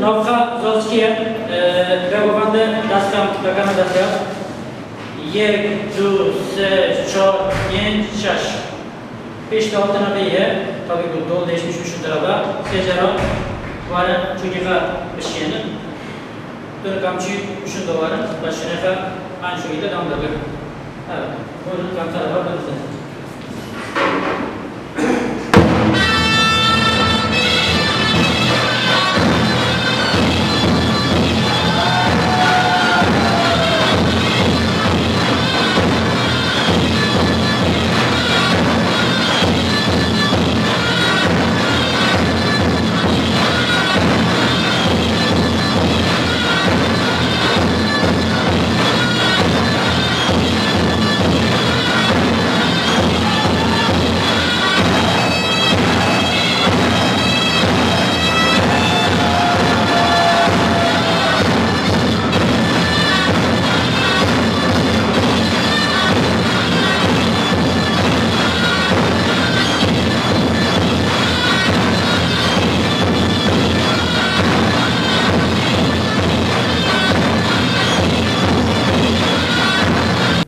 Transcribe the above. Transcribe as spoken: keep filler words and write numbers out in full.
Navxa Zazkî ye. Ee, Begovan de dest kam, pekana dest ya. Yek, du, se, çar, pênc, şeş. Pêş de altına bê ye. Tabii bu dol değişmiş uşun tarafı. Sê cara ware çûkî xwe bişiyênin. Dûr kamçî uşun de warin. Başine xwe aynı şekilde devam edelim. Evet. Buyurun, kam tarafa dönün.